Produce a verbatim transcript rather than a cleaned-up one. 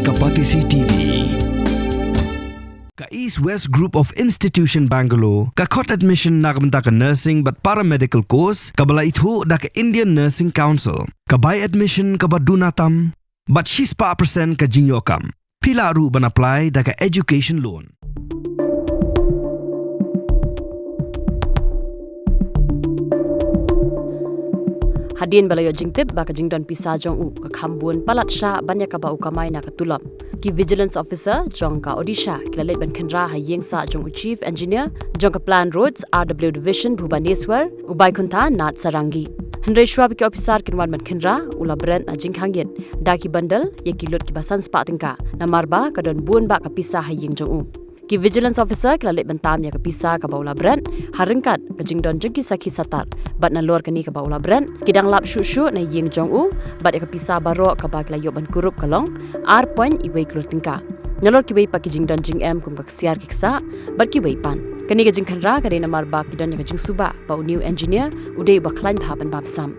Ka Batesi T V. Ka East West Group of Institution Bangalore ka khot admission na ka bynta ka nursing bad paramedical course kaba la ithuh da ka Indian Nursing Council. Ka bai admission kaba duna tam bad shispah percent ka jingïoh kam. Phi lah ruh ban apply da ka education loan. Hadien ba la ïoh jingtip ba ka jingdon pisa jong u ka kham bun palat shah ban ïa kaba u kamai na ka tulop, ki Vigilance Officer jong ka Odisha ki la leit ban khynra ha ïing sah jong u Chief Engineer jong ka Plan Roads R W Division Bhubaneswar, u Baikuntha Nath Sarangi. Hynrei shuwa ba ki ophisar kin wan ban khynra, u la bret na jingkhang ïit da ki bundle ïa ki lut kiba san spah tyngka, namar ba ka don bun bah ka pisa ha ïing jong u. Ki Vigilance Officer ki la leit ban tam ïa ka pisa kaba u la bret ha ryngkat ka jingdon jong ki sakhi satar, bad nalor kane kaba u la bret, ki dang lap shuh shuh na ïing jong u, bad ïa ka pisa baroh kaba ki la ïoh ban kurup ka long ar point wei klur tyngka. Nalor kiwei pat ki jingdon jingem kum ka ksiar ki ksah bad kiwei pat. Kane ka jingkhynra ka dei namar ba ki don ïa ka jingsuba ba une u engineer u dei uba khlaiñ bha ban bam sam.